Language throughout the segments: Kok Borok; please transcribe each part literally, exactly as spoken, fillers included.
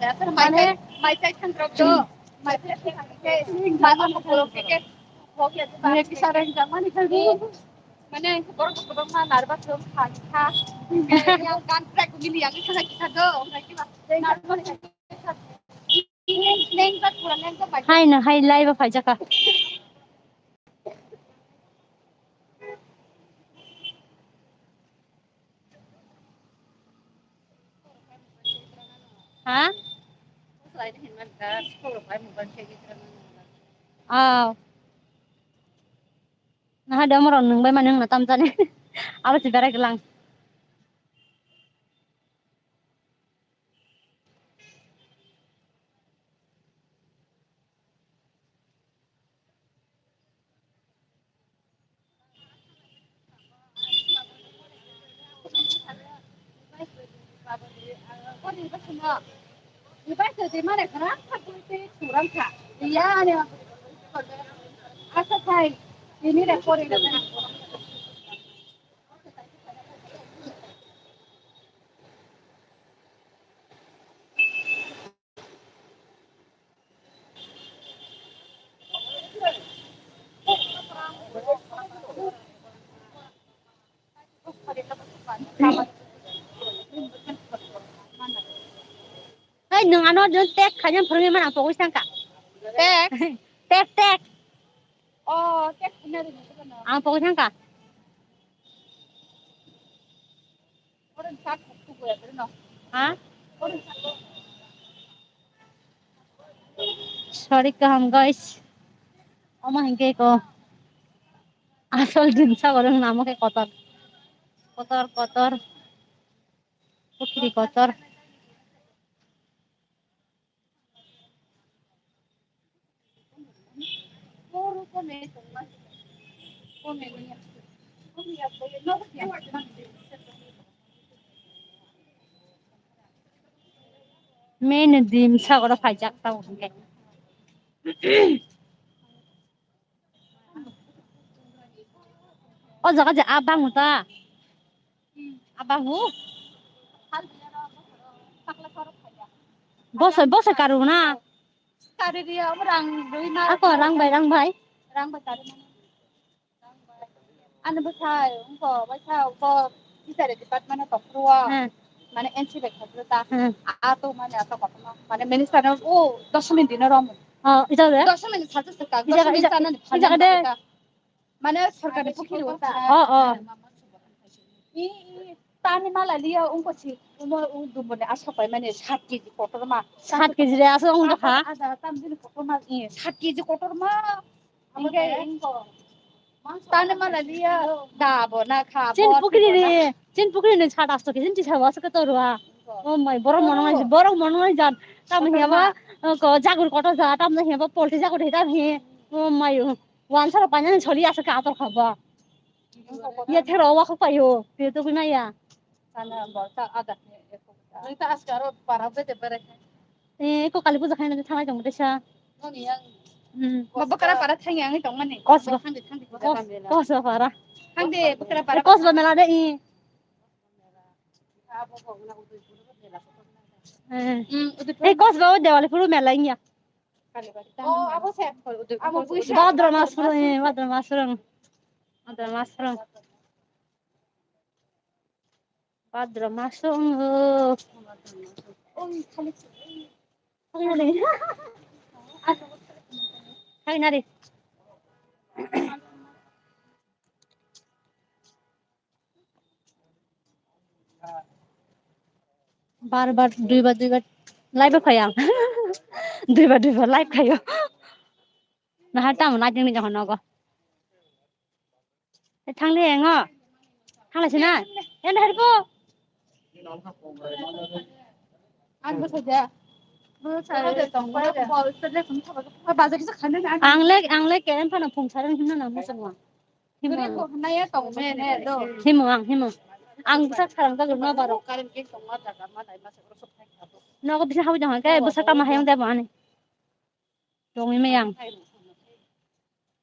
Mane, mai chai thang rok do. Mai chai thang rok ke, mai ma mo rok ke, ke, ho ke, mane kisa rang jang mani khan di. Mane, borok kwbangma narwak rok kha kha. Yang kan track gili yang kisa kisa do. Hai no, hai live o phaijaka. Ha? Oh. Naha de omorok nwng bai mani wngna tamjani. Abo se berai glang. Hai, nwng ano jun tek khaina phwrwngwi mano, ang pogwi sangka. Tek? Tek, tek. Oh, tek khaina ri nang. Ang pogwi sangka. Ha? Sorry kaham, guys. Omo hinkhe ko asol jwnsa borok namo khe kotor. Kotor, kotor. Pukhri kotor. Main dim sagoro phaijak tabuk hinkhe. O jaga je a bango ta. A bango. Bosoi, bosoi karu na. Kari dia, omo rang rui na. Ako rang bai, rang bai. Rang bai kari mana. Ani bwsai, wngkha, waisa, wngkha, teacher department o tongphuru o, hmm, mane N C bai khaphuru ta, hmm, a, a to mane asa kotorma, mane minister no, o, doshmi dino rom. Oh, ita de? Doshmi ni sajak se kak, ita, doshmi ita, chana ni ita phana de? Mane sarkar ni pokiri o ta. Oh, oh. I, i, tani mala liya, wngkha si, umo, u, dumbo ni asok pai mane sat K G kotorma. Sat K G de asok wngkha? Ada, ada, tam jini kotorma, i, sat K G kotorma. Tani mana liya da bo na kha. Chin bo pukri ni, chin pukri ni sat asto ke chin tisa wa sa ka torwa. Oh my, borok mono ngai, borok mono ngai jan. Tam hiya ba ko jagur koto ja, tam hiya ba polti jagur he tam he. Oh my, wan sara panya ni choli asa ka ator kha ba. Ye thero wa kho payo, pe to guna ya. Sana bo ta ada. Nita askaro para bete bere. Eh, ko kali puja khaina thangai tong desa. Noni yang. Hmm. Bo bokara para thang yang tong mani. Kosba. Thang de, thang de. Kos, kosba para. Thang de, bokara para. Kosba mela de i. Eh. Hmm, eh, kosba o Dewali phuru mela inya. Oh, abo se. Abo puisa. Bhadra mas phuru, eh, Bhadra mas phuru. Bhadra mas phuru. Bhadra maso wngo. Thainari. Bar bar, duibar duibar live o phai ang. Duibar duibar live khaio. Nahar tamo naitengni jahon nogo. Thangli engo. Thangla sina. Enda harbo. Ang bwsa ja. Bwsa ja tong. Bol se le khum thaba. Bazar kisa khande na. Ang le, ang le keren phano phung sarang himna nang muchung wa. Himung. Himung ang, himung. Ang bwsa sarang ta jurma baro. Nogo bisa hawi jong ke bwsa tama hayung de bani. Tongwi maya ang.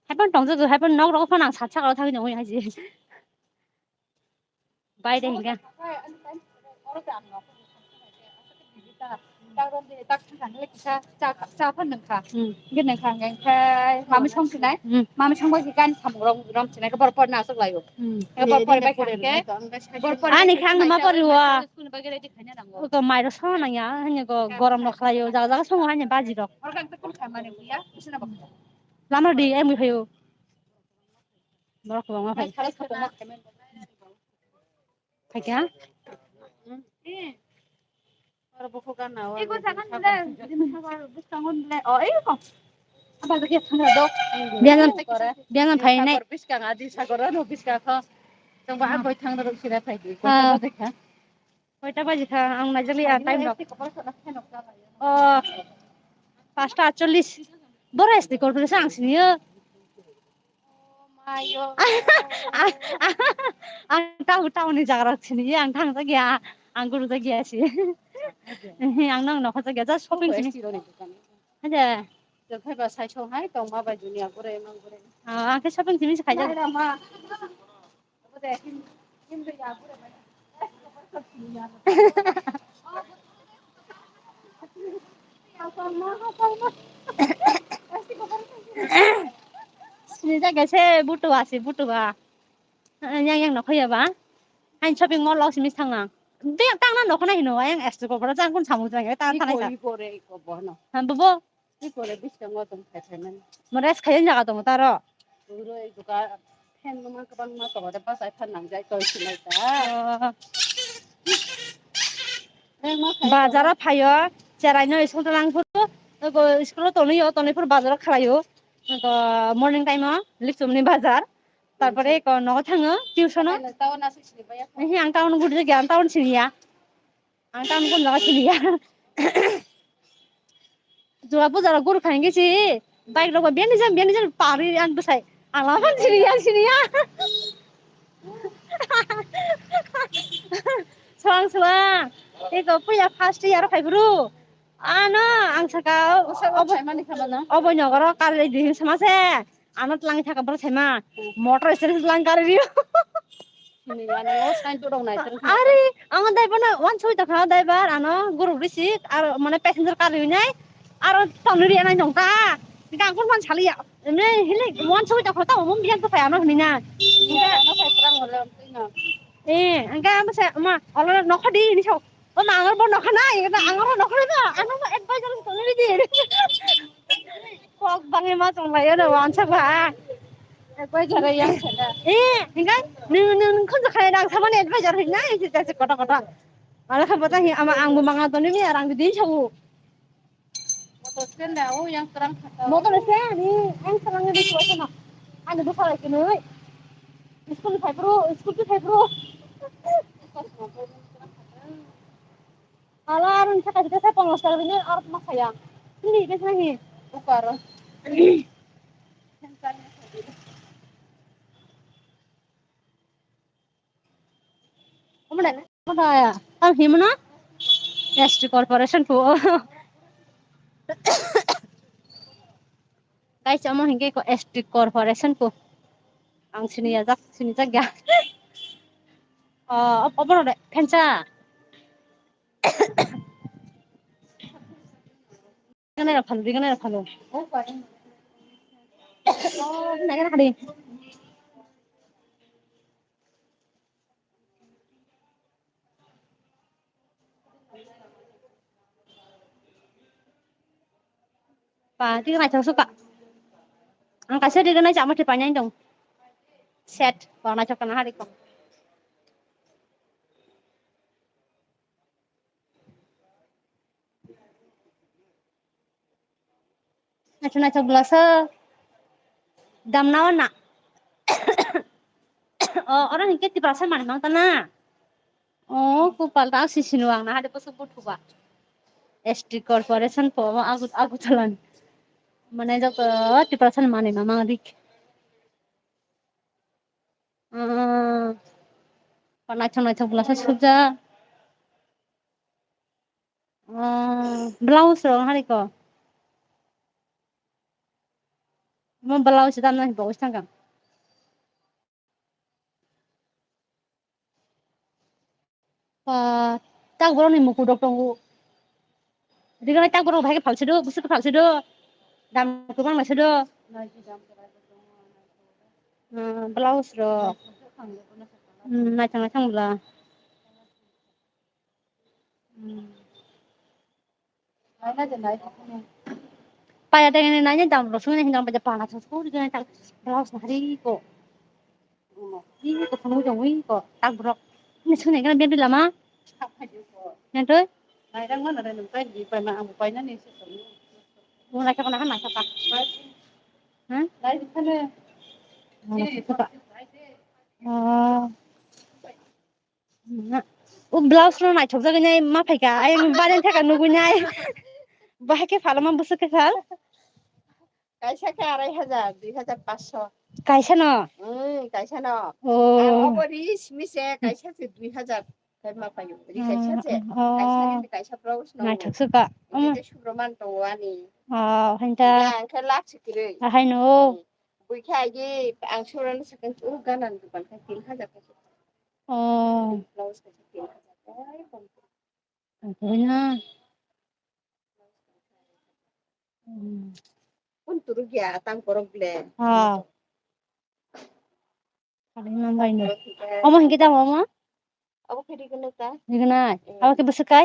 Haiphano tongjago, haiphano nok rogo phano ang sat sakao thangwi tongwi haji. Bai de hinga. Tak rom de, tak thang thang le kisa cha, cha phan nang kha. Hmm. Ge nang kha, nang kha, mami song sinai. Hmm. Mami song bai gan samung rom, rom sinai, ke bor por na sok layo. Hmm. Ke bor por bai kha ke, bor por ani bai khang ma kha, por ro. School bai ge ready khaina nango. Ko mai ro song nang ya, hanya ko gorom ro khlayo, jaga jaga song hanya baji ro. Or kan ta kun kha mane ya, sina ba. Lama di, em hayo. Borok kwbangma phai. Phai kha? Oro bukhuk gana o. Eko sakan bile, bwskango bile. O, eko. Aba jagya thangna do. Bianan, bianan phainai. Sagor bwskang adi sagor ano bwskang kho. Tongba a koi thangna rok sira phai di. Ah. Koi ta baji kha, ang naijak liya time rok. O, pasta atchollis. Boro S T corporation ang siniyo. Ang tahu tahu ni jaga rok sini ang thang jak ya, ang guru jak ya si. Ang nang nokha jak ya, just shopping sini. Haja. Jok hai ba sai song hai tong ma bai dunia gure mang gure. Ah, ang ke shopping sini sai jak. Sini jaga se butu asi butu ba. Yang yang nokho ya ba. Hain shopping mall lo simi thang nang. Dia tang na nokho na hino yang S T corporation jang kun samung jang ya ta ta na. Iko, iko re, iko bono. Han bobo. Iko re bwskango tong khai khai mani. Mo rest khai jaga tong taro. Uro iko ka fan no ma kabang ma to de bas ai fan nang jai to sinai ta. Oh. Bazar o phaio, cherai no school to lang phuru, iko school o tonwi yo, tonwi phuru bazar o khalai o. Iko morning time o, Likchum ni bazar. Tarpore iko nogo thango, tuition o. Ehi, ang town guri jagya, ang town siniya. Ang town kun jaga siniya. Jua puja rok guru khainge si bike rok biyan jam biyan jam pari an bwsai. Ang lama siniya siniya. Suang suang. Eko puya first year khai bru. Ano ang saka obo nogoro kari di sama se. Ano tlang thaka bro saima. Motor seri lang kari rio. Sini mane o sign tu dong nai, terus. Ari, ang dai bana wan soi ta kha dai bar ano guru risik ar mane passenger kari nai. Aro tonri anai nong ta. Ga kun man sali ya. Emne hili wan soi ta kha ta mum biang to phai ano hini na. Iya, ano phai perang wala, ino. Eh, angka ama sa ma, olo nokho di ni so. O ma angor bo nokha na, ino angor nokha na. Ano ma advisor to ni di. Kok bangma tong lai ano wan sa ba. Advisor yang sa da. Eh, hinga nung nung nung khun sa khai dang sa mane advisor hin na, isi ta koto koto. Ala kha bata hi ama ang bo manga to ni mi arang di so. Motor stand da, o yang terang kata. Motor stand ni, yang terang ni dua sana. Ani dua kali kini. School phai bro, school tu phai bro. Ala arun sa kasi sa pangos kali ni arut makaya. Ini ke sana ni. Ukar. Omo dai, omo dai, tam himno S T corporation po. Guys, omo hingke ko S T corporation po. Ang sini ya jak, sini jak ya. Oh, obo no de, phensa. Gana phalo, gana phalo. Oh, nagana kali. Pa, tiga naithok suka. Ang kaisa tiga nai chama tipa nyai dong. Set, pa naithok kana hari ko. Naithok naithok bwlasa damna wana. O, oro hinkhe Tiprasa manwi mang tana. O, kupal ta sisinu ang na hade bwswk buthuba. S T corporation po omo Agu-, Agartala ni. Mane joto Tiprasa ni manwi ma mang rik. Ah, pa naithok naithok bwlasa subjak. Ah, blouse rok hari ko. Mo blouse dan nang bo thang kang. Pa, tak borok ni muku dok tongo. Riganai tak borok bahai khe phalsido, bwswk khe phalsido. Dam kwbang naisido. Hmm, blouse rok. Hmm, naithok naithok bwla. Hmm. Paya tengene naina dam rok songni hinjang baja pana thos ko riganai tak blouse hari ko. Ih, ko phunuk jongwi ko, tak borok. Ini sini kan biar lama. Yang tu? Nairang mana ada nungkai di pai ma ang pai na ni sini. Mau naik apa nahan naik apa? Hah? Naik di sana. Mau naik apa? Oh. Na. O blouse no naithok jagwi nai ma phaika. Ai baren thaka nugwi nai. Bahai khe phalama bwswk khe phal. Kaisa khe arai hajar, dui hajar paanch sho. Kaisa no? Hmm, kaisa no. Oh. Ang obo ri simi se kaisa se dui hajar. Kai ma payo. Ri kaisa se. Oh. Kaisa ri kaisa blouse no. Naithok se ka. Ite te subroman tongo ani. Oh, hanta. Ang khe lak sikiri. Ahai no. Hmm. Bui khe agi ang suran sakang uru ganan dukan khe tin hajar kaisa. Oh. Blouse kaisa tin hajar. Ai, kom. Ang khe na. Hmm. Kun turuk ya, tang borok ble. Ha. Kali nang bai no. Omo hingke tamo omo? Abo khe rignai ta. Rignai. Hmm. Abo khe bwswk kai?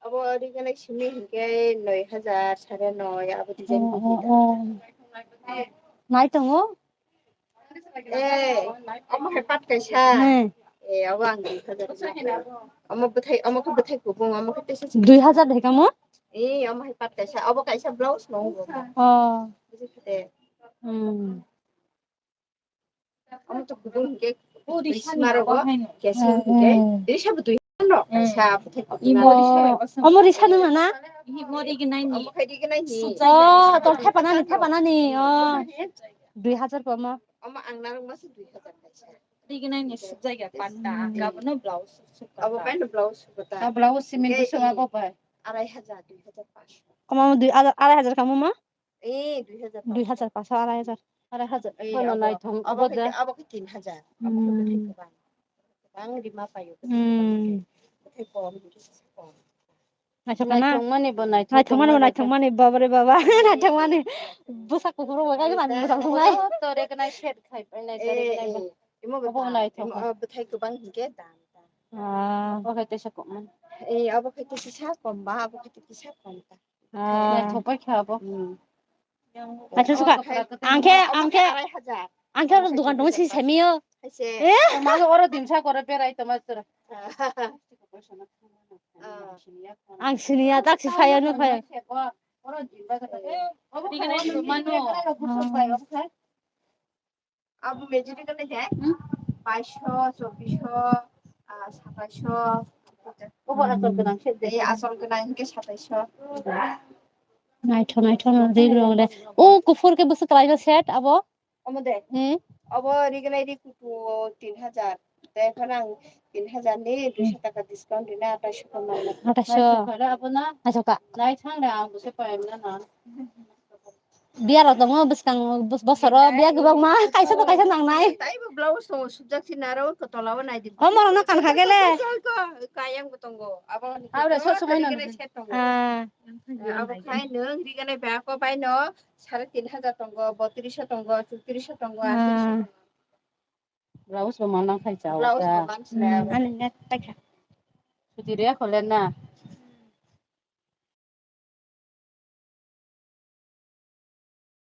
Abo rignai simi hingke noi hajar, sare noi, abo design. Oh, oh, oh. Nai tongo? Eh, omo hai pat kaisa. Hmm. Eh, abo ang dui hajar. Omo bwthai, omo khe bwthai kubung, omo khe teisa. Dui hajar hai kamo? Eh, omo hai pat kaisa. Obo kaisa blouse no. Oh. Buji khade. Hmm. Omo to kubung hingke. Risa maro bo. Kesi hingke. Hmm. Risa bo dui. Ano, kaisa bwthai kubung. Imo. Omo risa nung na? Imo rignai ni. Omo khai rignai ni. Oh, to thepa nani, thepa nani. Oh. Dui hajar ko omo. Omo ang narwk masa dui hajar kaisa. Rignai ni suk jaiga panda, hmm, gabano blouse suk. Abo panda blouse suk ta. Blouse simi dui song abo bai. Arai hajar, dui hajar paanch sho. Omo dui, arai hajar kamo ma? Eh, dui hajar. Dui hajar paanch sho, arai hajar. Arai hajar. Eh, abo, naithok, abo abo khe, da. Abo khe tin hajar. Abo khe bwthai kubang. Kubang rima payo. Hmm. Bwthai kom, kom. Naithok na? Naithok mani bo naithok. Naithok mani bo naithok mani, baba re baba. Naithok mani. Bwsa kuphur bo kaijakmani bwsa sungnai. Oh, to rignai set khai painai, to rignai bo. Eh, eh. Imo bo abo ta, naithok. Imo, oh, bwthai kubang hingke dam ta. Ah. Abo khai teisa kom man. Eh, abo khai teisa kom ba, abo khai teisa kom ta. Ah. Naithok pai kha abo. Hmm. Acha suka. Ang khe, ang khe, ang khe oro dukan tongo si semiyo. Eh? Oro dimsa kore berai tongma tora. Ang siniya tak si phaya no phaya. Abo majority kene he? Baisho, chobisho, ah, sataisho. Obo asol gwnang se de. Ei asol gwnang hingke sataisho. Naithok, naithok, no rig rok le. O kuphur ke bwswk kwlai no set abo? Omo de. Hmm? Obo rignai ri kutu tin hajar. Te phano ang tin hajar ni duisho taka discount rina ataisho ko mano. Ataisho. Naithok kha abo na. Naithok kha. Naithang de ang bwse paimna na. Biya rok tongo bwskang bos-, bosoro biya kwbangma kaisa to kaisa nangnai. Taibo blouse tongo sujak si naro ko tola o nai di. O morok no kan kha kele. Kayang bo tongo. Abo ni. Abre so somoi no. Ah. Abo khai nung rignai ba ko bai no sare tin hajar tongo, botrisho tongo, chutrisho tongo, ah, atrisho tongo. Blouse bo manang khai chao. Blouse ta. Bo manang khai. Hmm, ani net paikha. Suti re khole na.